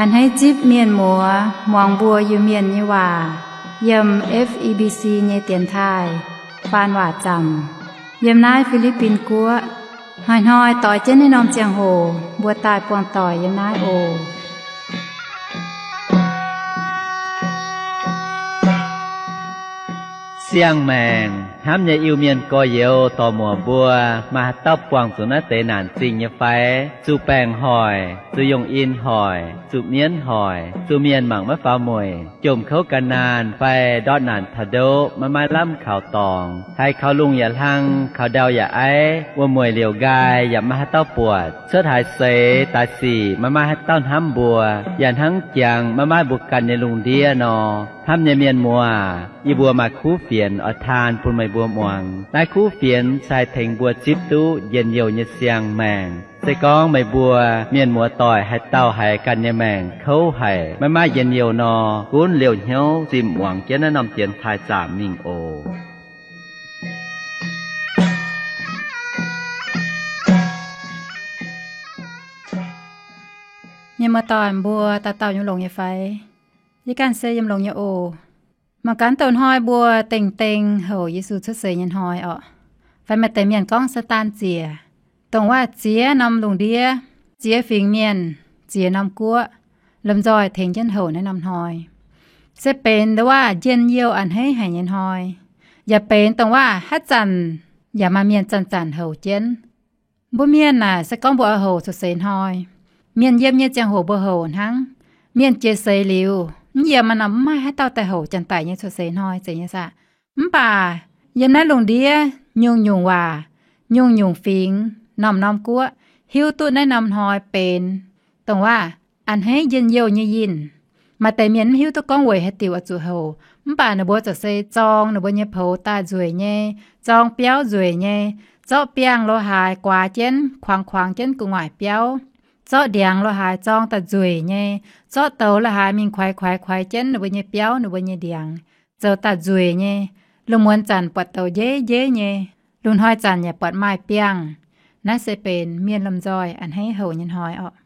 A'hneiv zipv mienh muoz muangx mbuo Iu-Mienh nyei waac yiem F E B C nyei dienx taaih faan waac zaamc yiem naaiv Fi^li^bin Guoqv. Hnoi-hnoi doix jienv naaiv norm ziangh hoc mbuo daaih buangh doic yiem naaiv oc. Siang-maengc hnamv nyei Iu-Mienh gorx-youz dorc-muoc mbuo, maaih haaix dauh buangh zuqc naaiv deix naanc zingh nyei fai? Zuqc baengc hoic, zuqc yongh in hoic, zuqc mienv hoic, zuqc mienh mangc maiv faaux mueic, jomc kouv ga'naanh fai ndortv naanc taux ndoqv maiv maaih lamh kaux dorngx, haiz kaux lungh yaac hlang, kaux ndau yaac aiv, wuom-mueic liouc nqaai yaac maiv maaih haaix dauh buatc, cuotv haaix seix daaih sic maiv maaih haaix dauh hnamv mbuo, yaac hnangv jangx maiv maaih mbuo ganh nyei lungh ndiev nor. Hnamv nyei mienh muoz, yie mbuo maaih kuv fienx oix taan bun meih mbuo muangx. Naaiv kuv fienx se haih tengx mbuo zipv duqv njien-youh nyei siang-maengc. Se gorngv meih mbuo mienh muoz doic haaix dauh haiz ganh nyei maengc kouv haic, maiv maaih njien-youh nor, gunv liouh hnyouv zimh muangx jienv naaiv norm dienx taaih zaamc mingh oc. Mienh muoz doic mbuo, dauh dauh yiem longx nyei fai? Yie ganh se yiem longx nyei oc. Mangc gaax, douh hnoi mbuo dengh dengh houc Yesu cuotv seix nyei hnoi orqc, fai maaih deix mienh gorngv Saadaan ziec, dongh waac ziex norm lungh ndiev, ziex fingx mienh, ziex norm guoqv, lomh nzoih tengx jienv houc naaiv norm hnoi, se benx dongh waac njien-youh a'hneiv haic nyei hnoi, yaac benx dongh waac haaix zanc yaac maaih mienh zanc-zanc houc jienv. Mbuo mienh naaic, se gorngv mbuo oix houc cuotv seix hnoi, mienh yiem nyei ziangh hoc mbuo houc hnangv. Mienh jiex seix liuz mv yiem nor, mv maaih haaix dauh daaih houc janx-daic nyei cuotv seix hnoi zeiz nyei saah. Mv baac yiem naaiv lungh ndiev nyungc-nyungc waac, nyungc-nyungc fingx, norm-norm guoqv hiuv duqv naaiv norm hnoi benx dongh waac a'hneiv njien-youh nyei yinh. Maaih deix mienh mv hiuv duqv gorngv weic haaix diuc oix zuqc houc, mv baac ninh mbuo ziouc se zorng ninh mbuo nyei poux daaih nzueic nyei, zorng biauv nzueic nyei, zorqv biangh lo haaix guaax jienv, kuangx-kuangx jienv gu'nguaaic biauv, zorqv ndiangx lo haaix zorng daaih nzueic nyei, zorqv douz lo haaix mingh kuaix-kuaix-kuaix jienv ninh mbuo nyei biauv, ninh mbuo nyei ndiangx, zoux daaih nzueic nyei. Lungh muonz zanc buatc douz njeiv-njeiv nyei, lungh hnoi zanc yaac buatc maaih biangh. Naaiv se benx mienh lomh nzoih a'hneiv houc nyei hnoi orqc.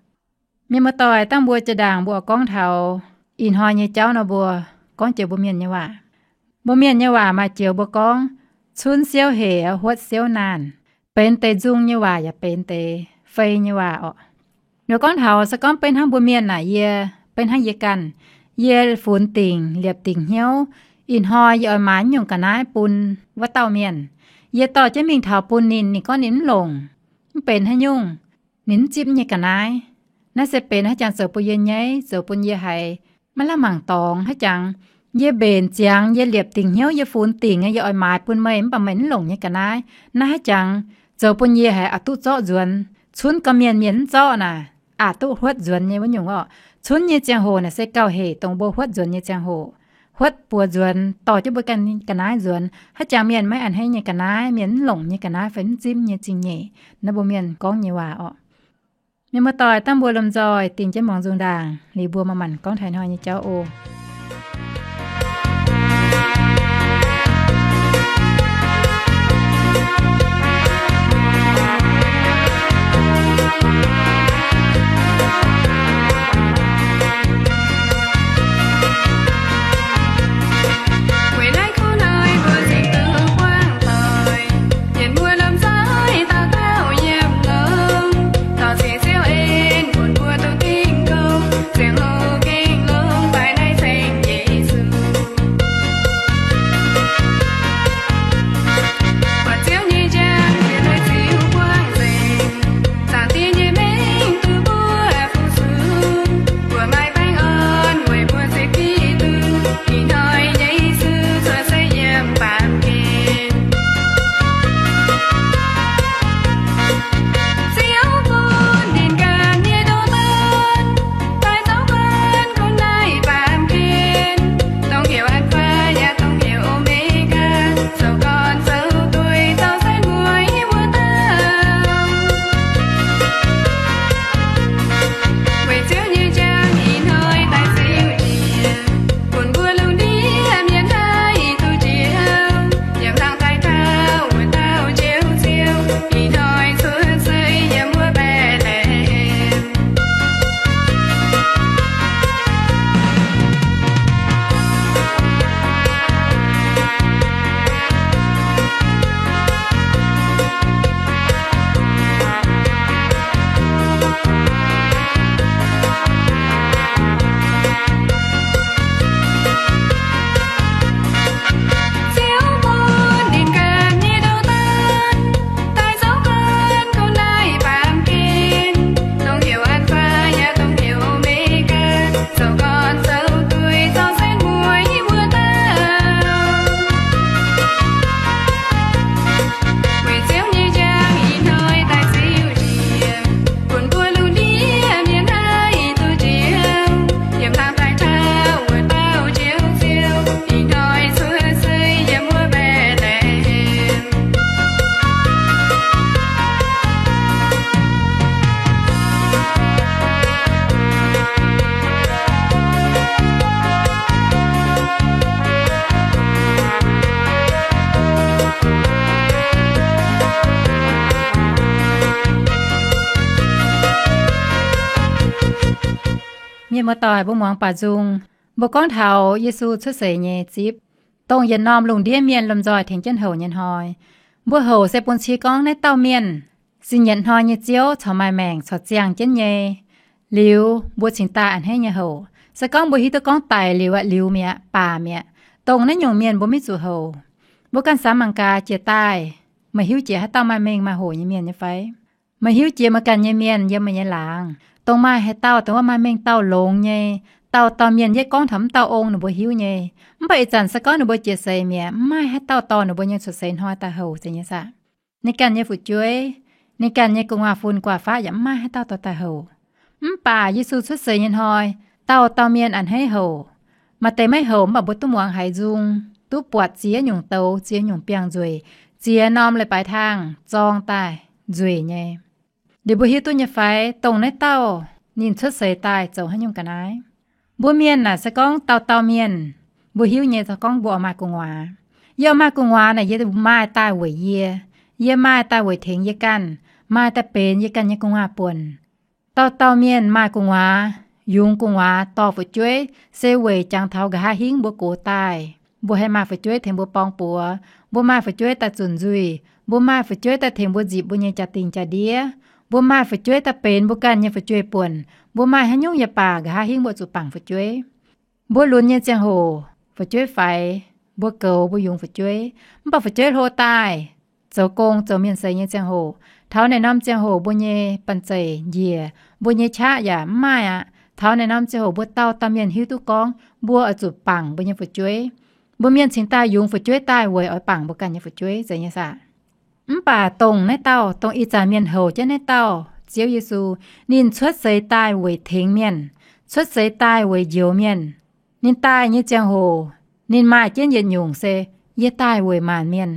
Mienh muoz-doic, dangh mbuo jiex ndaangc mbuo oix gorngv taux ih hnoi nyei jauv nor, mbuo gorngv joux mbuo mienh nyei waac. Mbuo mienh nyei waac maaih joux mbuo gorngv, cunv siouv hec, huotv siouv naanh. Benx deix nzung nyei waac yaac benx deix fei nyei waac orqc. Ninh gorngv taux se gorngv beiv hnangv mbuo mienh naaic, yie, beiv hnangv yie ganh, yie funx dingc, liepc dingc hnyouv, ih hnoi yie oix maaiz nyungc ga'naaiv bun wuov dauh mienh. Yie dorh jienv mingh taux bun ninh, ninh gorngv ninh mv longc, mv benx haaix nyungc, ninh mv zipv nyei ga'naaiv. Naaiv se benx haaix jangx zoux bun yie nyaiv, zoux bun yie haiz maiv lamh mangc dorngx haaix jangx. Yie mbenc ziangx, yie liepc dingc hnyouv, yie funx dingc, yie oix maaiz bun meih, mv baac meih mv longc nyei ga'naaiv. Naaiv haaix jangx zoux bun yie haiz aqc duqv zorqv nzuonx. Cunv gorqv-mienh mienh mv zorqv naaic, aqc duqv huotv nzuonx nyei wuov nyungc orqc. Cunv nyei ziangh hoc naaic se gauh hec dongh mbuo huotv nzuonx nyei ziangh hoc. Huotv buoz nzuonx dorh jienv mbuo ganh ga'naaiv nzuonx. Haaix jangx mienh maiv a'hneiv nyei ga'naaiv, mienh mv longc nyei ga'naaiv fai mv zipv nyei zingh nyeic, naaiv mbuo mienh gorngv nyei waac orqc. Mienh muoz-doic, dangh mbuo lomh nzoih dingh jienv muangx nzung ndaangc liuz mbuo manc-manc gorngv taux hnoi nyei jauv oc. Mienh muoz-doic, mbuo muangx baac nzung. Mbuo gorngv taux Yesu cuotv seix nyei zipv, dongh yietc norm lungh ndiev mienh lomh nzoih tengx jienv houc nyei hnoi. Mbuo houc se bun cie gorngv naaiv dauh mienh, sin yietc hnoi nyei Ziouv corc maaih maengc corc ziangh jienv nyei. Liuz mbuo cingx daaih a'hneiv nyei houc. Se gorngv mbuo hiuv duqv gorngv daic liuz aqv, liuz mi'aqv, baac mi'aqv, dongh naaiv nyungc mienh mbuo maiv zuqc houc. Mbuo ganh samx mangc gaax jiex daaih, meih hiuv jiex haaix dauh maaih mengh maaih hoc nyei mienh nyei fai? Meih hiuv jiex meih ganh nyei mienh yiem meih nyei laangz, dongh maaih haaix dauh dongh wuov maaih mengh dauh longx nyei, dauh dauh mienh, yie gorngv taux mv dauh ong ninh mbuo hiuv nyei. Mv baac ih zanc se gorngv ninh mbuo jiex seix mi'aqv, mv maaih haaix dauh dorh ninh mbuo nyei cuotv seix hnoi daaih houc zeiz nyei saah? Ninh ganh nyei fu'jueiv, ninh ganh nyei gu'nguaaz-fun gu'nguaaz-faqv yaac mv maaih haaix dauh dorh daaih houc. Mv baac Yesu cuotv seix nyei hnoi, dauh dauh mienh a'hneiv houc. Maaih deix maiv houc mv baac mbuo duqv muangx haiz nzung, duqv buatc ziex nyungc douz, ziex nyungc biangh nzueic, ziex norm leiz-baaix tangh zorng daaih nzueic nyei. Liuz mbuo hiuv duqv nyei fai, dongh naaiv dauh ninh cuotv seix daaih zoux haaix nyungc ga'naaiv? Mbuo mienh naaic se gorngv dauh dauh mienh, mbuo hiuv nyei se gorngv mbuo oix maaih gu'nguaaz. Yie oix maaih gu'nguaaz naaic yie maaih daaih weic yie. Yie maaih daaih weic tengx yie ganh, maaih daaih benx yie ganh nyei gu'nguaaz-buonc. Dauh dauh mienh maaih gu'nguaaz, yungz gu'nguaaz dorh fu'jueiv se weic jangx taux nqa'haav hingv mbuo gox daaih, mbuo haih maaih fu'jueiv tengx mbuo borng-buoz, mbuo maaih fu'jueiv daaih zunc nzuih, mbuo maaih fu'jueiv daaih tengx mbuo nzipc mbuo nyei jaa-dingh jaa-ndiev, mbuo maaih fu'jueiv daaih benx mbuo ganh nyei fu'jueiv-buonc. Mbuo maaih haaix nyungc yaac baac, nqa'haav hingv mbuo zuqc bangc fu'jueiv. Mbuo lunx nyei ziangh hoc fu'jueiv faix, mbuo goux mbuo yungz fu'jueiv. Mv baac fu'jueiv hlo daaih, zoux gong zoux mienh seix nyei ziangh hoc, taux naaiv norm ziangh hoc mbuo nyei banh zeic njiec, mbuo nyei qaqv yaac mv maaih aqv. Taux naaiv norm ziangh hoc mbuo dauh dauh mienh hiuv duqv gorngv mbuo oix zuqc bangc mbuo nyei fu'jueiv. Mbuo mienh cingx daaih yungz fu'jueiv daaih weic oix bangc mbuo ganh nyei fu'jueiv zeiz nyei saah? Mv baac dongh naaiv dauh, dongh ih zanc mienh houc jienv naaiv dauh Ziouv Yesu, ninh cuotv seix daaih weic tengx mienh, cuotv seix daaih weic njoux mienh. Ninh daaih nyei ziangh hoc, ninh maaih jienv yietc nyungc se, yie daaih weic maanc mienh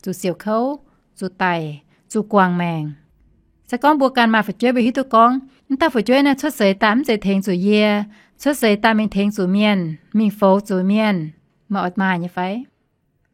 zuqc siouc kouv, zuqc daic, zuqc guangc maengc. Se gorngv mbuo ganh maaih fu'jueiv, mbuo hiuv duqv gorngv, mv dauh fu'jueiv naaiv cuotv seix daaih mv zeiz tengx zuqc yie, cuotv seix daaih mingh tengx zuqc mienh, mingh foux zuqc mienh, meih oix maaih nyei fai?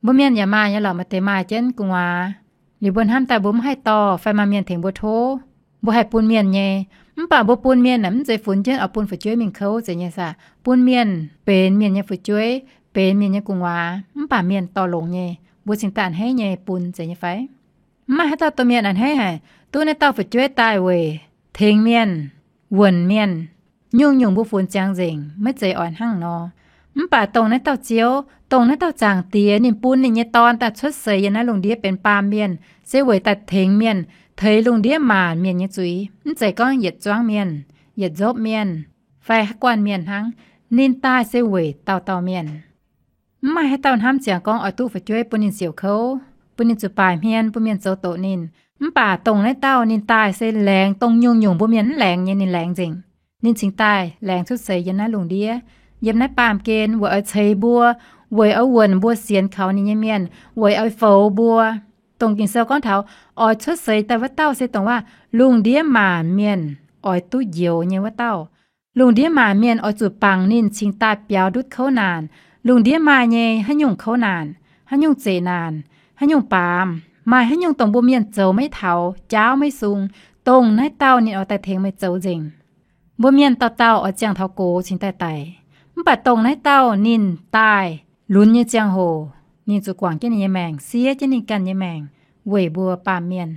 Mbuo mienh yaac maaih nyei lorqc, maaih deix maaih jienv gu'nguaaz, liuz mbuo hnamv daaih mbuo mv haih dorh fai maaih mienh tengx mbuo tov, mbuo haih bun mienh nyei. Mv baac mbuo bun mienh naaic mv zeiz funx jienv oix bun fu'jueiv mingh kouv zeiz nyei saah? Bun mienh benx mienh nyei fu'jueiv, benx mienh nyei gu'nguaaz, mv baac mienh dorh longx nyei, mbuo cingx daaih a'hneiv nyei bun zeiz nyei fai? Mv maaih haaix dauh domh mienh a'hneiv haic duqv naaiv dauh fu'jueiv daaih weic tengx mienh, wuonc mienh. Nyungc-nyungc mbuo funx ziangx nzengc, maiv zeiz oix hnangv nor. Mv baac dongh naaiv dauh Ziouv, dongh naaiv dauh Zaangc Diex, ninh bun ninh nyei Dorn daaih cuotv seix yiem naaiv lungh ndiev benx baamh mienh se weic daaih tengx mienh, teix lungh ndiev maanc mienh nyei zuiz. Mv zeiz gorngv yietc zuangv mienh, yietc nzopv mienh, fai haaix guanh mienh hnangv. Ninh daaih se weic dauh dauh mienh. Mv maaih haaix dauh hnamv ziangx gorngv oix duqv fu'jueiv bun ninh siouc kouv, bun ninh zuqc baaic hmien, bun mienh zoux doqc ninh. Mv baac dongh naaiv dauh ninh daaih se laengz dongh nyungc-nyungc mbuo mienh mv laengz nyei, ninh laengz nzengc. Ninh cingx daaih laengz cuotv seix yiem naaiv lungh ndiev, yiem naaiv baamh gen weic oix ceix mbuo, weic oix wuonc mbuo sienx kaux ninh nyei mienh, weic oix foux mbuo. Dongh Ging-Sou gorngv taux oix cuotv seix daaih wuov dauh se dongh waac lungh ndiev maanc mienh oix duqv njoux nyei wuov dauh. Lungh ndiev maanc mienh oix zuqc bangc ninh cingx daaih biaux ndutv kouv naanc. Lungh ndiev maaih nyei haaix nyungc kouv naanc, haaix nyungc zeqc naanc, haaix nyungc baamz, maaih haaix nyungc dongh mbuo mienh zoux maiv taux, jaauv maiv sung, dongh naaiv dauh ninh oix daaih tengx meih zoux nzengc. Mbuo mienh dauh dauh oix ziangh taux gox cingx daaih daic. Mv baac dongh naaiv dauh ninh daaih lunx nyei ziangh hoc, ninh zuqc guangc jienv ninh nyei maengc, siev jienv ninh ganh nyei maengc weic mbuo baamh mienh.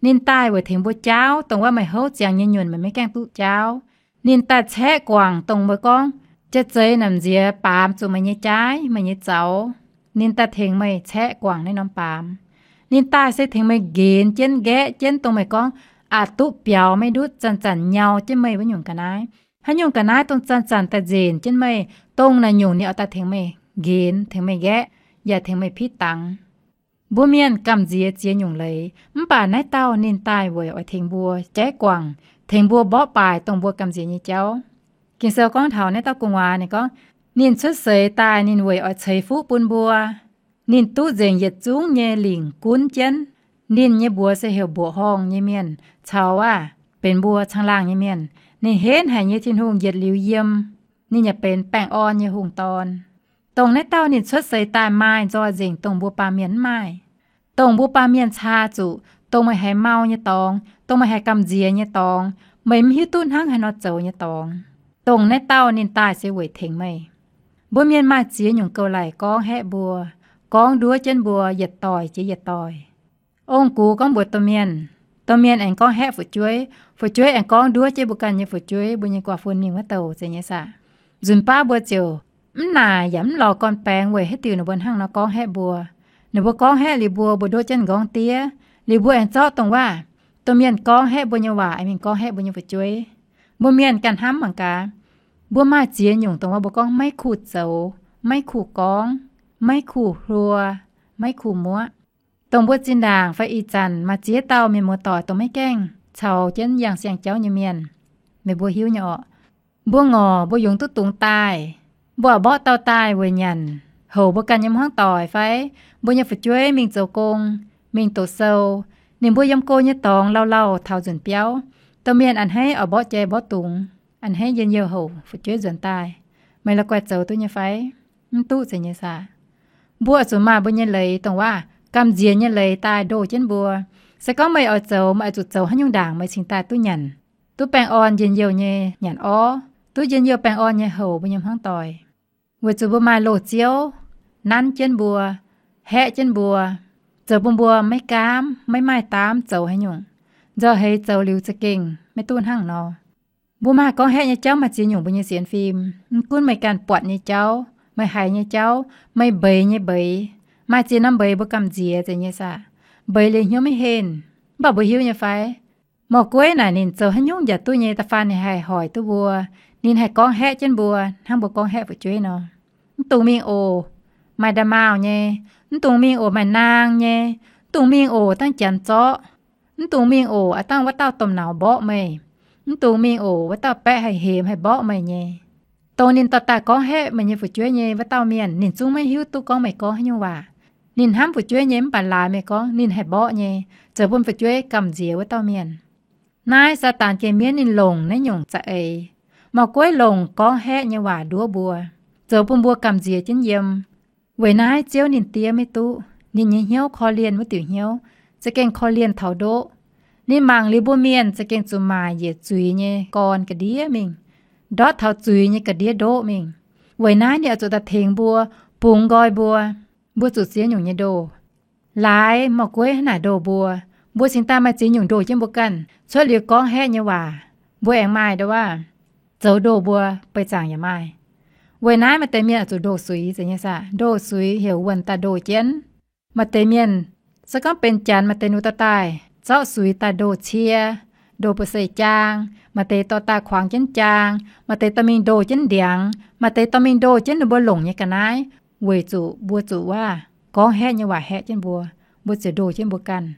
Ninh daaih weic tengx mbuo jaauv, dongh wuov meih houv ziangx nyei nyunc meih maiv gaengh duqv jaauv. Ninh daaih caeqv guangc dongh mbuo gorngv, jai-zeiz namx nziex baamz zuqc meih nyei jaaiv, meih nyei zaux. Ninh daaih tengx meih caeqv guangc naaiv norm baamz. Ninh daaih se tengx meih nqenx jienv, nqaeqv jienv dongh meih gorngv aqc duqv biaux maiv ndutv, zanc-zanc nyau jienv meih wuov nyungc ga'naaiv. Haaix nyungc ga'naaiv dongh zanc-zanc daaih nzenc jienv meih, dongh naaiv nyungc ninh oix daaih tengx meih nqenx, tengx meih nqaeqv, yaac tengx meih pitv dangx. Mbuo mienh gamh nziex ziex nyungc leiz, mv baac naaiv dauh ninh daaih weic oix tengx mbuo jaiv guangc, tengx mbuo mborqv baaix dongh mbuo gamh nziex nyei jauv. Ging-Sou gorngv taux naaiv dauh gu'nguaaz ninh gorngv, ninh cuotv seix daaih ninh weic oix ceix fuqv bun mbuo. Ninh duqv nzengc yietc zungv nyei lingc gunv jienv. Ninh nyei mbuox se heuc mbuoqc horngh nyei mienh caux aac benx mbuo caangh laangh nyei mienh. Ninh henv haic nyei Tin-Hungh yietc liuz yiem. Ninh yaac benx baengh orn nyei hungh dorn. Dongh naaiv dauh ninh cuotv seix daaih maaih nzoih nzengc dongh mbuo baamh mienh mv maaih. Dongh mbuo baamh mienh caa zuqc, dongh meih haiz mau nyei dorngx, dongh meih haiz gamh nziex nyei dorngx, meih mv hiuv duqv hnangv haaix nor zoux nyei dorngx. dongh naaiv dauh ninh daaih se weic tengx meih. Mbuo mienh maaih ziex nyungc gouv-laic gorngv haeqv mbuo, gorngv nduov jienv mbuo yietc doic jiex yietc doic. Ong-gux gorngv mbuox domh mienh, domh mienh aengx gorngv haeqv fu'jueiv, fu'jueiv aengx gorngv nduov jienv mbuo ganh nyei fu'jueiv, mbuo nyei guaax fun mingh wuov douh, zeiz nyei saah? Nzunc baav mbuo ziouc mv naaic yaac mv lorz gorn-baengx weic haaix diuc ninh mbuo hnangv nor gorngv haeqv mbuo. Ninh mbuo gorngv haeqv liuz mbuo, mbuo nduov jienv nqorngv diev, liuz mbuo aengx zorqv dongh waac domh mienh gorngv haeqv mbuo nyei waac aengx mingh gorngv haeqv mbuo nyei fu'jueiv. Mbuo mienh ganh hnamv mangc gaax, mbuo maaih ziex nyungc dongh wuov mbuo gorngv maiv kuh zoux, maiv kuh gorngv, maiv kuh hluo, maiv kuh muoqv. Dongh mbuo zinh ndaangc fai ih zanc maaih ziex dauh mienh muoz-doic dongh maiv gaengh caux jienv yangh siang-jauv nyei mienh, meih mbuo hiuv nyei orqc. Mbuo ngorc mbuo yungz duqv dungz daaih, mbuo oix mborqv dauh daaih weic nyanc, houc mbuo ganh nyei hmuangv doic fai mbuo nyei fu'jueiv mingh zoux gong, mingh doqc sou, ninh mbuo yiem go nyei dorngx lauh lauh taux nzunc biauv, domh mienh a'hneiv oix mborqv jai mborqv dungz, a'hneiv njien-youh houc fu'jueiv nzuonx daaih. Meih la'guaih zoux duqv nyei fai? Mv duqv, zeiz nyei saah? Mbuo oix zuqc maaih mbuo nyei leiz dongh waac gamh nziex nyei leiz daaih ndoh jienv mbuo. Se gorngv meih oix zoux, meih oix zuqc zoux haaix nyungc ndaangc meih cingx daaih duqv nyanc, duqv baengh orn njien-youh nyei nyanc orv, duqv njien-youh baengh orn nyei houc mbuo nyei hmuangv doic. Weic zuqc mbuo maaih loz-ziouv nanv jienv mbuo, haeqv jienv mbuo, zoux bun mbuo maiv gaamv, maiv maaih daamv zoux haaix nyungc. Nzauh heix zoux liuz za'gengh maiv duqv hnangv nor. Mbuo maaih gorngv haeqv nyei jauv, maaih ziex nyungc mbuo nyei sienx fim. Mv gunv meih ganh buatc nyei jauv, meih haiz nyei jauv, meih mbeix nyei mbeix, maaih ziex norm mbeix mbuo gamh nziex, zeiz nyei saah? Mbeix liuz hnyouv maiv henh. Mv baac mbuo hiuv nyei fai, Morh Gueiv naaic ninh zoux haaix nyungc yaac duqv nyei. Da'faanh ninh haih hoic duqv mbuo, ninh haih gorngv haeqv jienv mbuo hnangv mbuo gorngv haeqv fu'jueiv nor. Mv dungx mingh oc, maaih nda'maauh nyei. Mv dungx mingh oc, maaih naang nyei. Mv dungx mingh oc, dangh janx zorqv. Mv dungx mingh oc, aav dangh wuov dauh domh nauz mborqv meih. Mv dungx mingh oc, wuov dauh baeqv haih hemx haih mborqv meih nyei. Dongh ninh dorh daaih gorngv haeqv meih nyei fu'jueiv nyei wuov dauh mienh, ninh zungv maiv hiuv duqv gorngv meih gorngv haaix nyungc waac. Ninh hnamv fu'jueiv nyei mv baac laaix meih gorngv ninh haih mborqv nyei, zoux bun fu'jueiv gamh nziex wuov dauh mienh. Naaiv Saadaan geh mienv ninh longc naaiv nyungc za'eix. Morh Gueiv longc gorngv haeqv nyei waac nduov mbuo, zoux bun mbuo gamh nziex jienv yiem. Weic naaiv Ziouv ninh diev maiv duqv, ninh nyei hnyouv korv-lienh wuov diuc hnyouv, za'gengh korv-lienh taux ndoqv. Ninh mangc liuz mbuo mienh za'gengh zuqc maaic njiec zuiz nyei gorn ga'ndiev mingh, ndortv taux zuiz nyei ga'ndiev ndoqv mingh. Weic naaiv ninh oix zuqc daaih tengx mbuo, bungx nqoi mbuo, mbuo zuqc ziex nyungc nyei ndoh. Laaix Morh Gueiv hnangv naaic ndoh mbuo, mbuo cingx daaih maaih ziex nyungc ndoh jienv mbuo ganh. Cuotv liuz gorngv haeqv nyei waac, mbuo aengx maaih ndoh waac zoux ndoh mbuo, beiv zaangc yaac maaih. Weic naaiv maaih deix mienh oix zuqc ndoh suiz, zeiz nyei saah? Ndoh suiz heuc wuonh daaih ndoh jienv. Maaih deix mienh, se gorngv benx janx, maaih deix ninh dorh daaih zorqv suiz daaih ndoh cie, ndoh buoz-seix jaang, maaih deix dorh daaih kuangx jienv jaang, maaih deix dorh mingh ndoh jienv ndiangx, maaih deix dorh mingh ndoh jienv ninh mbuo longc nyei ga'naaiv, weic zuqc mbuo zuqc waac gorngv haeqv nyei waac haeqv jienv mbuo, mbuo ziouc ndoh jienv mbuo ganh.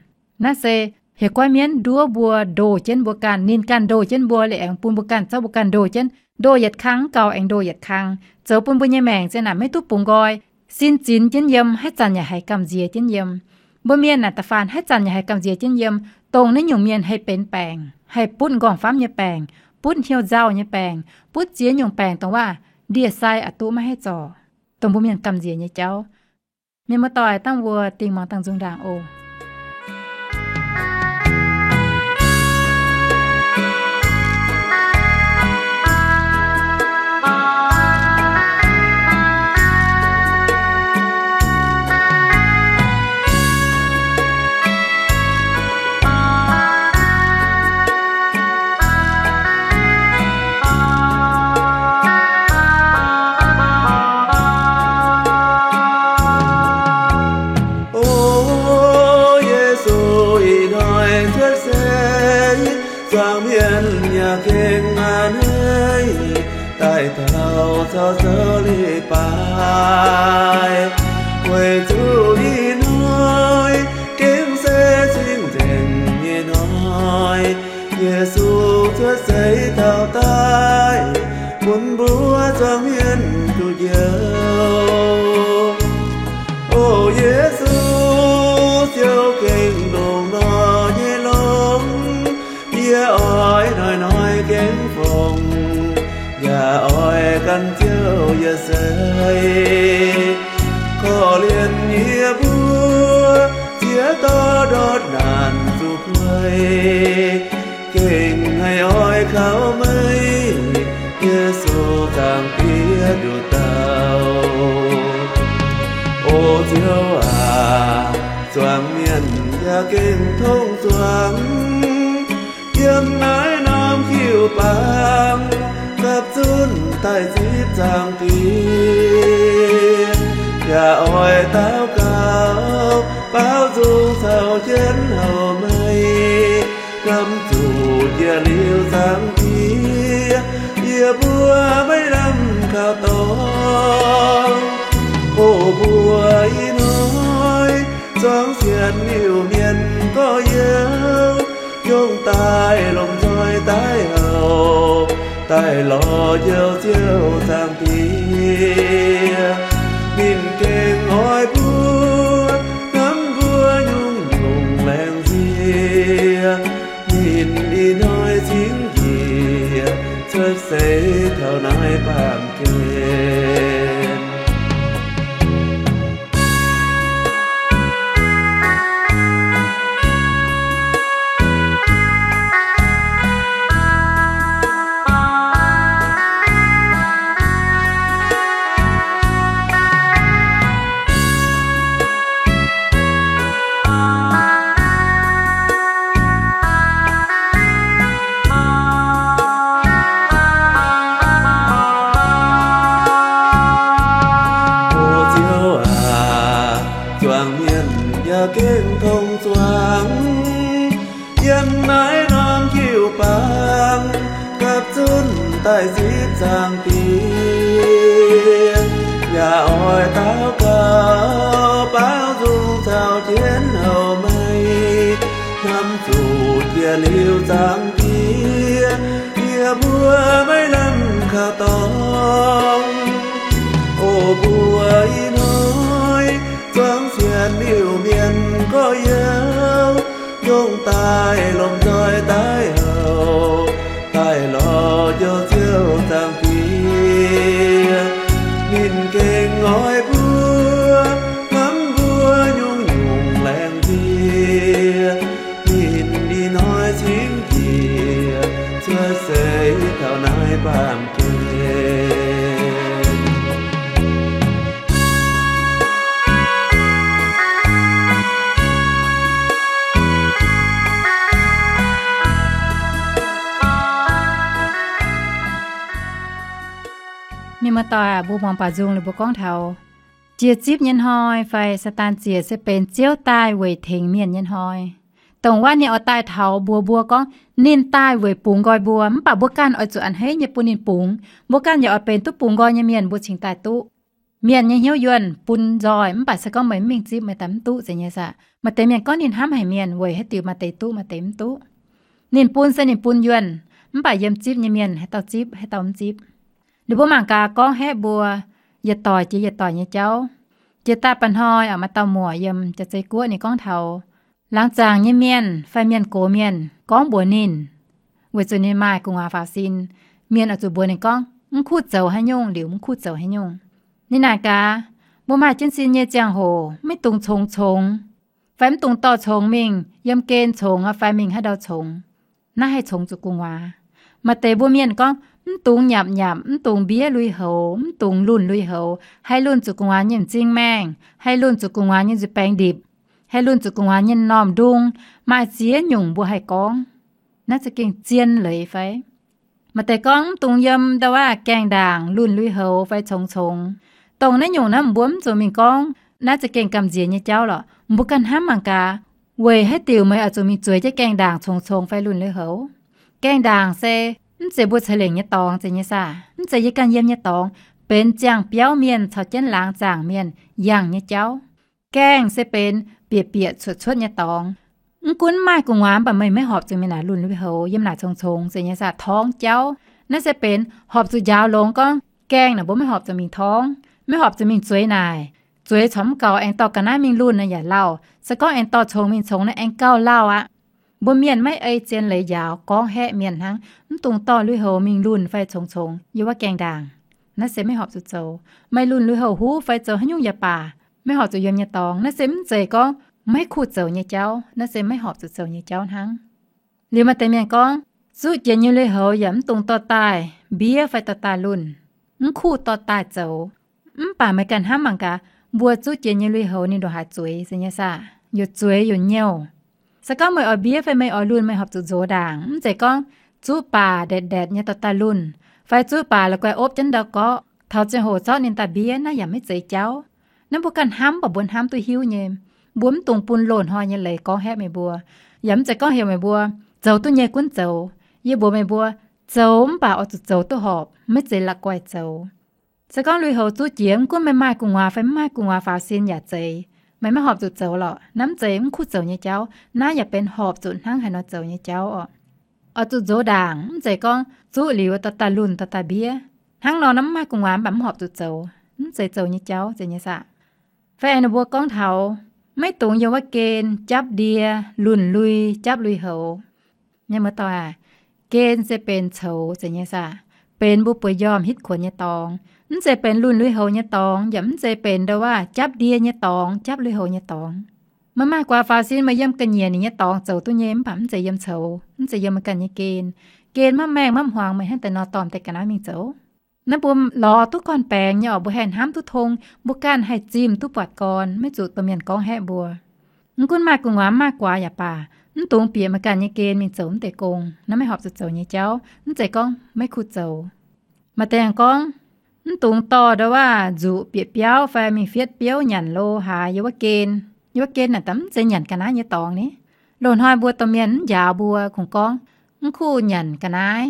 Naaiv se heuc goiv mienv nduov mbuo, ndoh jienv mbuo ganh. Ninh ganh ndoh jienv mbuo liuz aengx bun mbuo ganh, zorqv mbuo ganh ndoh jienv. Ndoh yietc kang mv gaux, aengx ndoh yietc kang, zoux bun mbuo nyei maengc zinh naaic maiv duqv bungx nqoi. Sin zinx jienv yiem, haaix zanc yaac haiz gamh nziex jienv yiem. Mbuo mienh naaic da'faanh haaix zanc yaac haiz gamh nziex jienv yiem, dongh naaiv nyungc mienh haih benx baengc, haih butv nqorngv-famv nyei baengc, butv hnyouv nzauh nyei baengc, butv ziex nyungc baengc dongh waac ndie-sai aqc duqv maiv haih zorc, dongh mbuo mienh gamh nziex nyei jauv. Mienh muoz-doic, dangh mbuo dingh muangx dangh nzung ndaangc oc. O Yesu, ih hnoi cuotv seix, zuangx mienh yaac gengh a'hneiv, daaih taux caux zoux leiz-baaix. Weic zuqc ih hnoi gengh se cing-nzengc nyei hnoi, Yesu cuotv seix taux daaih, bun mbuo zuangx mienh duqv njoux. O Yesu, Ziouv gengh ndongc nor nyei longx, yie oix hnoi-hnoi gengh fongc, yaac oix gan Ziouv yie seix. Korv-lienh yie mbuo ziex dauh ndortv naanc zuqc kuei, gengh haih oix kaux meih, Yesu. Zaangc Diex nduqc dauh. O Ziouv aac, zuangx mienh yaac gengh tongv zuangx. Yiem naaiv norm jiu-baang gapv zunv daaih zipv Zaangc Diex, yaac oix daux gaux baaux nzung caux jienv houc meih, hnamv zuqc jiex liuz Zaangc Diex, yie mbuo maiv lamh kaux dorngx. O mbuo ih hnoi zuangx sienx liuz mienh gorx-youz, yungz daaih lomh nzoih daaih houc, daaih lorz Njoux Ziouv Zaangc Diex. Ninh gengh oix mbuo, hnamv mbuo nyungc-nyungc laengz nziex. Ninh ih hnoi cingv njiec cuotv seix taux naaiv baamh gen. O Ziouv aac, zuangx mienh yaac gengh tongv zuangx. Yiem naaiv norm jiu-baang gapv zunv daaih zipv Zaangc Diex, yaac oix daux gaux baaux nzung caux jienv houc meih, hnamv zuqc jiex liuz Zaangc Diex, yie mbuo maiv lamh kaux dorngx. O mbuo ih hnoi zuangx sienx liuz mienh gorx-youz, yungz daaih lomh nzoih daaih houc, daaih lorz Njoux Ziouv Zaangc Diex. Ninh gengh oix mbuo, hnamv mbuo nyungc-nyungc laengz nziex. Ninh ih hnoi cingv njiec cuotv seix taux naaiv baamh gen. Mienh muoz-doic aac, mbuo muangx baaux nzung liuz mbuo gorngv taux jiex zipv nyei hnoi fai Saadaan ziec se benx Ziouv daaih weic tengx mienh nyei hnoi. Dongh wuov ninh oix daaih taux mbuox mbuo gorngv ninh daaih weic bungx nqoi mbuo, mv baac mbuo ganh oix zuqc a'hneiv nyei bun ninh bungx. Mbuo ganh yaac oix benx duqv bungx nqoi nyei mienh mbuo cingx daaih duqv. Mienh nyei hnyouv yuonh bun nzoih, mv baac se gorngv meih mv mingh zipv meih daaih mv duqv zeiz nyei saah. Maaih deix mienh gorngv ninh hnamv haic mienh weic haaix diuc maaih deix duqv maaih deix mv duqv. Ninh bun se ninh bun yuonh, mv baac yiem zipv nyei mienh haaix dauh zipv haaix dauh mv zipv. Liuz mbuo mangc gaax gorngv haeqv mbuo yietc doic jiex yietc doic nyei jauv. Jiex daaih mba'hnoi maaih dauh muoc yiem Jaav-Zei Guoqv ninh gorngv taux laangz zaangc nyei mienh fai mienh gox mienh gorngv mbuox ninh, weic zuqc ninh maaih gu'nguaaz faaux sin, mienh oix zuqc mbuox ninh gorngv, mv kuv zoux haaix nyungc liuz mv kuv zoux haaix nyungc. Ninh naaic gaax, mbuo maaih jienv sin nyei ziangh hoc maiv dungx congx congx, fai mv dungx dorh congx mingh yiem gen congx fai mingh haaix ndau congx. Naaiv haih congx zuqc gu'nguaaz. Maaih deix mbuo mienh gorngv, mv dungx nyapc nyapc, mv dungx mbiev lui-houx, mv dungx lunh lui-houx, haih lunh zuqc gu'nguaaz nyei m'zing maengh, haih lunh zuqc gu'nguaaz nyei nzuih baengx ndipc, haih lunh zuqc gu'nguaaz nyei m'normh ndung, maaih ziex nyungc mbuo haih gorngv. Naaiv za'gengh zien leiz fai? Maaih deix gorngv mv dungx yiem ndau wuov gaengh ndaangc lunh lui-houx fai congx congx. Dongh naaiv nyungc naaiv mbuo mv zuqc mingh gorngv, naaiv za'gengh gamh nziex nyei jauv lorqc. Mbuo ganh hnamv mangc gaax, weic haaix diuc meih oix zuqc mingh zueiz jienv gaengh ndaangc congx congx fai lunh lui-houx? Gaengh ndaangc se mv zeiz mbuo ceix lengc nyei dorngx zeiz nyei saah, mv zeiz yie ganh yiem nyei dorngx, benx ziangh biauv mienh caux jienv laangz zaangc mienh yangh nyei jauv. Gaengh se benx bieqc bieqc cuotv cuotv nyei dorngx. Mv gunv maaih gu'nguaaz mv baac meih maiv horpc zuqc mingh naaic lunh lui-houx, yiem naaic congx congx zeiz nyei saah, torngv jauv. Naaiv se benx horpc zuqc njaaux longx gorngv gaengh naaic mbuo maiv horpc zuqc mingh torngv, maiv horpc zuqc mingh zueiz naaic. Zueiz corc mv gaux, aengx dorh ga'naaiv mingh lunh naaiv yaac lauh. Se gorngv aengx dorh congx mingh congx naaiv aengx gauh lauh aqv. Mbuo mienh maiv ei zien leiz njaaux, gorngv haeqv mienh hnangv, mv dungx dorh lui-houx mingh lunh fai congx congx yiem wuov gaengh ndaangc. Naaiv se maiv horpc zuqc zoux. Meih lunh lui-houx huv fai zoux haaix nyungc yaac baac, maiv horpc zuqc yiem nyei dorngx. Naaiv se mv zeiz gorngv maiv kuv zoux nyei jauv, naaiv se maiv horpc zuqc zoux nyei jauv hnangv. Liuz maaih deix mienh gorngv, zuqv jiex nyei lui-houx yaac mv dungx dorh daaih mbiev fai dorh daaih lunh. mv kuv dorh daaih zoux. Mv baac meih ganh hnamv mangc gaax, mbuo zuqv jiex nyei lui-houx ninh ndongc haaix zueiz, zeiz nyei saah? Youc zueiz youc nyouh. Se gorngv meih oix mbiev fai meih oix lunh, meih horpc zuqc nzox ndaangc. Mv zeiz gorngv zuqv baac ndetv-ndetv nyei dorh daaih lunh, fai zuqv baac la'guaih opv jienv ndau gorqv, taux ziangh hoc zorqv ninh daaih mbiev, naaiv yaac maiv zeiz jauv. Naaiv mbuo ganh hnamv, mv baac mbuo hnamv duqv hiuv nyei. Mbuo mv dungx bun loz-hnoi nyei leiz gorngv haeqv meih mbuo, yaac mv zeiz gorngv heuc meih mbuo zoux duqv nyei gunv zoux. Yie mbuox meih mbuo, zoux mv baac oix zuqc zoux duqv horpc, maiv zeiz la'guaih zoux. Se gorngv lui-houx zuqv jiex, mv gunv meih maaih gu'nguaaz fai mv maaih gu'nguaaz faaux sin yaac zeiz, meih maiv horpc zuqc zoux lorqc, naaiv mv zeiz mv kuv zoux nyei jauv. Naaiv yaac benx horpc zuqc hnangv haaix nor zoux nyei jauv oc. Oix zuqc nzox ndaangc, mv zeiz gorngv zuqv liuz dorh daaih lunh dorh daaih mbiev. Hnangv nor naaiv mv maaih gu'nguaaz mv baac mv horpc zuqc zoux, mv zeiz zoux nyei jauv, zeiz nyei saah? Fai ninh mbuo gorngv taux maiv dungx yiem wuov gen japv ndie, lunh lui, japv lui-houx. Mienh muoz-doic aac, gen se benx coux, zeiz nyei saah? Benx mbuo bueix njormh hitv kuonx nyei dorngx. Mv zeiz benx lunh lui-houx nyei dorngx, yaac mv zeiz benx ndau waac japv ndie nyei dorngx, japv lui-houx nyei dorngx. Meih maaih guaax faaux sin, meih yiem ga'nyiec ninh nyei dorngx zoux duqv nyei, mv baac mv zeiz yiem coux, mv zeiz yiem meih ganh nyei gen. Gen maiv maengh maiv hmuangx, meih hnangv deix nor dorh deix ga'naaiv mingh zoux. Naaiv mbuo lorz duqv gorn-baengx nyei oc, mbuo haih hnamv duqv tong, mbuo ganh haih zimh duqv buatc gorn, maiv zuqc domh mienh gorngv haeqv mbuo. Mv gunv maaih gu'nguaaz maaih guaax yaac baac, mv dungx bieqc meih ganh nyei gen mingh zoux mv deix gong. Naaiv maiv horpc zuqc zoux nyei jauv, mv zeiz gorngv maiv kuv zoux. Maaih deix gorngv, mv dungx dorh ndau waac nzuqc bieqc biauv fai mingh fietv biouv nyanc lo haaix yiem wuov gen. Yiem wuov gen naaic daaih mv zeiz nyanc ga'naaiv nyei dorngx ni. Loz-hnoi mbuo domh mienh mv njaaux mbuo kungx gorngv, mv kuv nyanc ga'naaiv,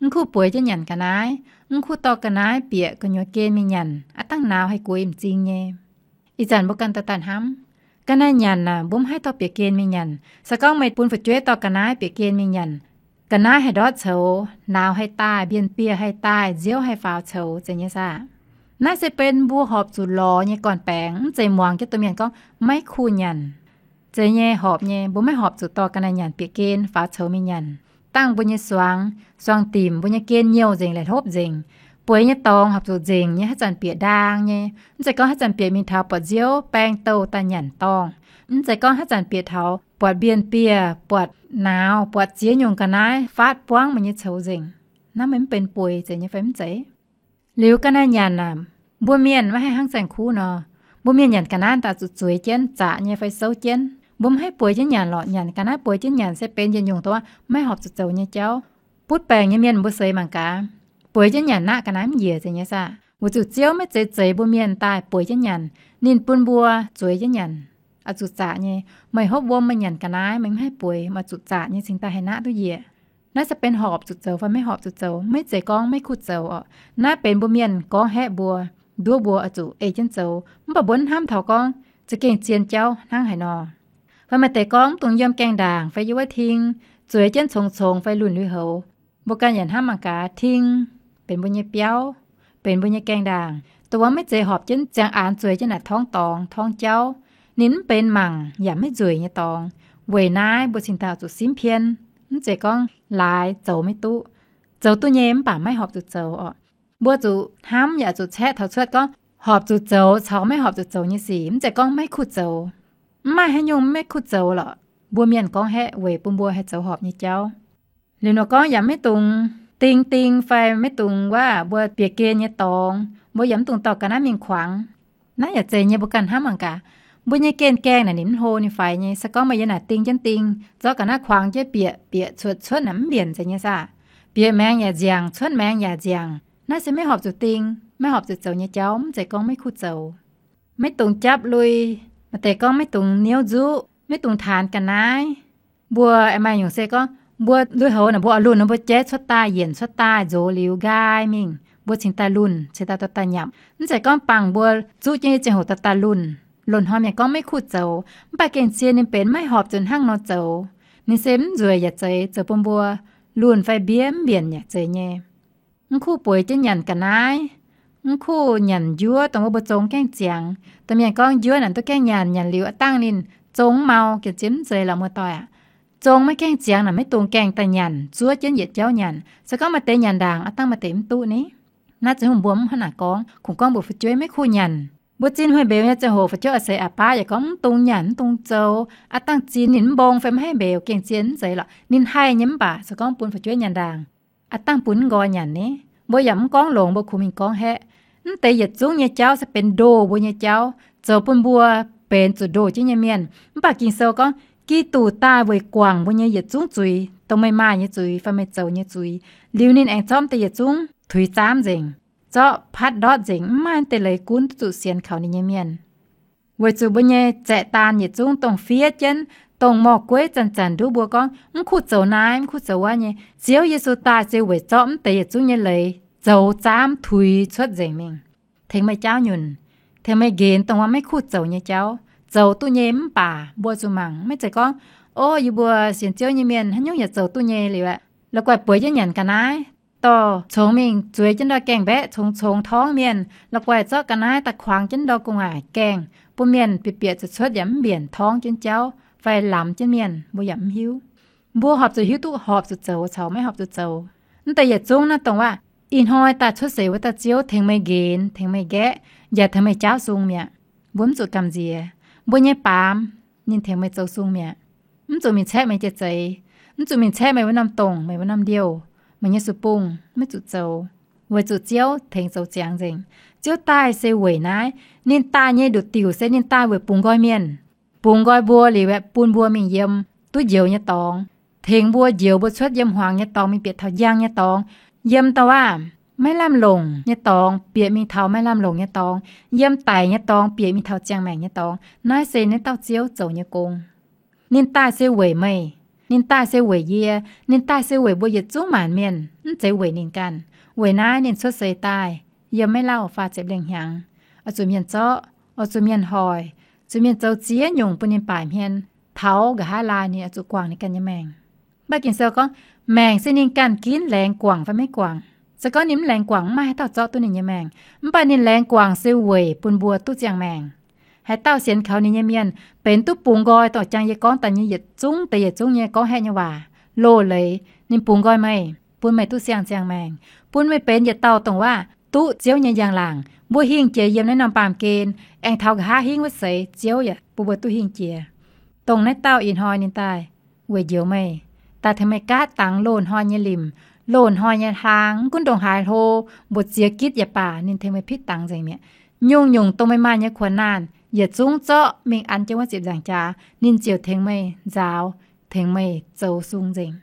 mv kuv bueix jienv nyanc ga'naaiv, mv kuv dorh ga'naaiv bieqc gu'nyuoz gen mingh nyanc, aav dangh nauz haih gueix m'zing nyei. Ih zanc mbuo ganh daaih daaih hnamv, ga'naaiv nyanc aac, mbuo mv haih dorh bieqc gen mingh nyanc. Se gorngv meih bun fu'jueiv dorh ga'naaiv bieqc gen mingh nyanc, ga'naaiv haih ndortv coux, nauz haih daaih, mbienh bieh haih daaih, nziouv haih faaux coux, zeiz nyei saah? Naaiv se benx mbuo horpc zuqc lorz nyei gorn-baengx, mv zeiz muangx jienv domh mienh gorngv maiv kuv nyanc. Zeiz nyei, horpc nyei, mbuo maiv horpc zuqc dorh ga'naaiv nyanc bieqc gen faaux coux mingh nyanc. Dangh mbuo nyei suangx, suangx dimc, mbuo nyei gen nyouh nzengc, la'hlopv nzengc. Bueix nyei dorngx horpc zuqc nzengc nyei, haaix zanc bieqc ndaang nyei. Mv zeiz gorngv haaix zanc bieqc mingh taux buatc nziouv baeng douh daaih nyanc dorngh. Mv zeiz gorngv haaix zanc bieqc taux buatc mbienh bieh, buatc nauz, buatc ziex nyungc ga'naaiv faatv buangv meih nyei coux nzengc. Naaiv meih mv benx bueix zeiz nyei fai mv zeiz? Liuz ga'naaiv nyanc aac, mbuo mienh maiv haih hnangv saeng-kuv nor. Mbuo mienh nyanc ga'naaiv daaih zuqc zueiz jienv, zaqc nyei fai souv jienv. Mbuo mv haih bueix jienv nyanc lorqc. Nyanc ga'naaiv bueix jienv nyanc se benx yietc nyungc dongh maiv horpc zuqc zoux nyei jauv. Butv baengc nyei mienh mbuo seix mangc gaax, bueix jienv nyanc naqv ga'naaiv mv njiec, zeiz nyei saah? Weic zuqc Ziouv maiv zeiz zeix mbuo mienh daaih bueix jienv nyanc. Ninh bun mbuo zueiz jienv nyanc, oix zuqc zaqc nyei. Meih hopv wuom, meih nyanc ga'naaiv, meih mv haih bueix, meih zuqc zaqc nyei cingx daaih haih naqv duqv njiec. Naaiv se benx horpc zuqc zoux fai maiv horpc zuqc zoux, maiv zeiz gorngv maiv kuv zoux oc. Naaiv benx mbuo mienh gorngv haeqv mbuo, nduov mbuo oix zuqc ei jienv zoux. Mv baac mbuo mv hnamv taux gorngv za'gengh zien jauv hnangv haaix nor. Fai maaih deix gorngv mv dungx yiem gaengh ndaangc fai yiem wuov ting, zueiz jienv congx-congx fai lunh lui-houx. Mbuo ganh yaac hnamv mangc gaax, ting benx mbuo nyei biauv, benx mbuo nyei gaengh ndaangc, dongh wuov maiv zeiz horpc jienv ziangh aanx zueiz jienv naaic torngv dorngx torngv jauv. Ninh mv benx mangc yaac maiv nzueic nyei dorngx. Weic naaiv mbuo cingx daaih zuqc simv pien. Mv zeiz gorngv laaix zoux maiv duqv. Zoux duqv nyei mv baac maiv horpc zuqc zoux oc. Mbuo zuqc hnamv yaac zuqc caeqv taux cuotv gorngv horpc zuqc zoux caux maiv horpc zuqc zoux nyei sic. Mv zeiz gorngv maiv kuv zoux. Mv maaih haaix nyungc maiv kuv zoux lorqc. Mbuo mienh gorngv haeqv weic bun mbuo haih zoux horpc nyei jauv. Liuz nor gorngv yaac maiv dungx ding ding fai maiv dungx waac mbuo bieqc gen nyei dorngx, mbuo yaac mv dungx dorh ga'naaiv mingh kuangx. Naaiv yaac zeiz nyei, mbuo ganh hnamv mangc gaax. Mbuo nyei gen gaengh naaic ninh mv hlo ninh faix nyei. Se gorngv meih yiem naaic ding jienv ding, zorqv ga'naaiv kuangx jienv bieqc, bieqc cuotv cuotv naaic mv mbienc, zeiz nyei saah? Bieqc maengx yaac nziangc, cuotv maengx yaac nziangc. Naaiv se maiv horpc zuqc ding, maiv horpc zuqc zoux nyei jauv, mv zeiz gorngv maiv kuv zoux. Maiv dungx japv lui. Maaih deix gorngv maiv dungx niouv nzuqv, maiv dungx taanx ga'naaiv. Mbuo aengx maaih nyungc se gorngv mbuo lui-houx naaic mbuo oix lunh nor mbuo jaiv cuotv daaih, yienc cuotv daaih, nzox liuz nqaai mingh, mbuo cingx daaih lunh, cingx daaih dorh daaih nyanc. Mv zeiz gorngv bangc mbuo zuqv jienv nyei ziangh hoc dorh daaih lunh. Loz-hnoi mienh gorngv maiv kuv zoux, mv baac gengh zien ninh benx maiv horpc zuqc hnangv nor zoux. Ninh se mv nzueic yaac zeiz, zoux bun mbuo lunh fai mbiev mv mbienc yaac zeiz nyei. Mv kuv bueix jienv nyanc ga'naaiv, mv kuv nyanc njuov dongh wuov mbuo zong gaengh ziangx. Domh mienh gorngv njuov naaic duqv gaengh nyanc, nyanc liuz aav dangh ninh zong mv mau, gengh zien mv zeiz lorqc muoz-doic aac. Zong maiv gaengh ziangx naaic maiv dungx gaengh daaih nyanc, zuov jienv yietc jauv nyanc. Se gorngv maaih deix nyanc ndaangc, aav dangh maaih deix mv duqv ni. Naaiv ziouc mbuo mv hnangv naaic gorngv, kungx gorngv mbuox fu'jueiv maiv kuv nyanc. Mbuo zinh huih mbeux nyei ziangh hoc fu'jueiv oix seix aqc baav yaac gorngv mv dungx nyanc, mv dungx zoux, aav dangh zinh ninh mv mbong fai maiv haih mbeux, gengh zien mv zeiz lorqc. Ninh haih nyei mv baac se gorngv bun fu'jueiv nyanc ndaangc, aav dangh bun mv nqoi nyanc ni. Mbuo yaac mv gorngv longx, mbuo kungx mingh gorngv haeqv. Mv deix yietc zungv nyei jauv se benx ndoh mbuo nyei jauv, zoux bun mbuo benx zuqc ndoh jienv nyei mienh. Mv baac Ging-Sou gorngv, Giduc daaih weic guangc mbuo nyei yietc zungv zuiz, dongh meih maaih nyei zuiz fai meih zoux nyei zuiz. Liuz ninh aengx zorqv mv deix yietc zungv tuix zaamv nzengc, zorqv patv ndortv nzengc, mv maaih mv deix leiz gunv duqv zuqc sienx kaux ninh nyei mienh. Weic zuqc mbuo nyei zaeqv-daan yietc zungv dongh fiev jienv, dongh morh-gueiv zanc-zanc nduov mbuo gorngv, mv kuv zoux naaiv, mv kuv zoux wuov nyei. Ziouv Yesu daaih se weic zorqv mv deix yietc zungv nyei leiz zoux zaamv tuix cuotv nzengc mingh, tengx meih jaauv nyunc, tengx meih nqenx dongh wuov maiv kuv zoux nyei jauv. Zoux duqv nyei mv baac mbuo zuqc mangc, maiv zeiz gorngv, o, yie mbuo sienx Ziouv nyei mienh haaix nyungc yaac zoux duqv nyei liuz aeqv, la'guaih bueix jienv nyanc ga'naaiv, dorh congx mingh zueiz jienv ndau gaengh mbaeqv, congx congx torngv mienh, la'guaih zorqv ga'naaiv daaih kuangx jienv ndau gu'nguaaic gaengh, bun mienh bieqc bieqc zuqc cuotv yaac mv mbienc torngv jienv jauv fai lamz jienv mienh, mbuo yaac mv hiuv. Mbuo horpc zuqc hiuv duqv horpc zuqc zoux caux maiv horpc zuqc zoux. Mv deix yietc zungv naaiv dongh waac, ih hnoi daaih cuotv seix wuov dauh Ziouv tengx meih nqenx, tengx meih nqaeqv, yaac tengx meih jaauv sung mi'aqv. Mbuo mv zuqc gamh nziex. Mbuo nyei baamz ninh tengx meih zoux sung mi'aqv. Mv zuqc mingh caeqv meih nyei zeix, mv zuqc mingh caeqv meih wuov norm dongc, meih wuov norm ndiouh, meih nyei su-bung maiv zuqc zoux, weic zuqc Ziouv tengx zoux ziangx nzengc. Ziouv daaih se weic naaiv. Ninh daaih nyei nduqc diuc se ninh daaih weic bungx nqoi mienh, bungx nqoi mbuo liuz aeqv, bun mbuo mingh yiem duqv njoux nyei dorngx, tengx mbuo njoux mbuo cuotv yiem hmuangx nyei dorngx mingh bieqc taux njang nyei dorngx. Yiem dongh waac maiv lamh longc nyei dorngx bieqc mingh taux maiv lamh longc nyei dorngx, yiem daic nyei dorngx bieqc mingh taux ziangh maengc nyei dorngx. Naaiv se naaiv dauh Ziouv zoux nyei gong. Ninh daaih se weic meih, ninh daaih se weic yie, ninh daaih se weic mbuo yietc zungv maanc mienh, mv zeiz weic ninh ganh. Weic naaiv ninh cuotv seix daaih, yiem maiv lauh faah ziepc lengh hnyangx, oix zuqc mienh zorqv, oix zuqc mienh hoic, zuqc mienh zoux ziex nyungc bun ninh baaic hmien, taux nqa'haav laai ninh oix zuqc guangc ninh ganh nyei maengc. Mv baac Ging-Sou gorngv, maengc se ninh ganh ginv laengz guangc fai maiv guangc. Se gorngv ninh mv laengz guangc, mv maaih haaix dauh zorqv duqv ninh nyei maengc. Mv baac ninh laengz guangc se weic bun mbuo duqv ziangh maengc. Haaix dauh sienx kaux ninh nyei mienh benx duqv bungx nqoi, dongh jang yie gorngv daaih nyei yietc zungv deix yietc zungv nyei gorngv haeqv nyei waac, loz-leiz, ninh bungx nqoi meih, bun meih duqv siang-ziangh maengc, bun meih benx yietc dauh dongh waac duqv Ziouv nyei njang-laangc. Mbuo hingh jiex yiem naaiv norm baamh gen, aengx taux nqa'haav hingv wuov seix Ziouv yaac bun mbuo duqv hingh jiex. Dongh naaiv dauh ih hnoi ninh daaih weic njoux meih, daaih tengx meih gaatv dangx loz-hnoi nyei limc, loz-hnoi nyei hlaang, mv gunv ndongc haaix hlo, mbu'ziex gitv yaac baac ninh tengx meih pitv dangx nzengc mi'aqv. Nyungc-nyungc dongh meih maaih nyei kuonx naanh yietc zungv zorqv mingh an jienv wuov ziepc nzaangc jaax, ninh ziouc tengx meih nzaaux, tengx meih zoux sung nzengc.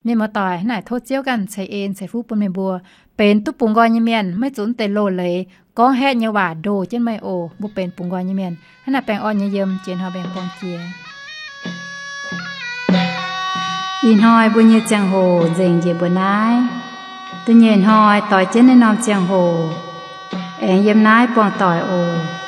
Mienh muoz-doic, hnangv naaic tov Ziouv ganh ceix en ceix fuqv bun meih mbuo benx duqv bungx nqoi nyei mienh, maiv zuqc mv deix loz-leiz gorngv haeqv nyei waac ndoh jienv meih oc. Mbuo benx bungx nqoi nyei mienh, hnangv naaic baengh orn nyei yiem jiex hnoi mbaengx borng jiex. Ih hnoi mbuo nyei ziangh hoc nzengc njiec mbuo naaiv. Da'nyeic hnoi doix jienv naaiv norm ziangh hoc aengx yiem naaiv buangh doic oc.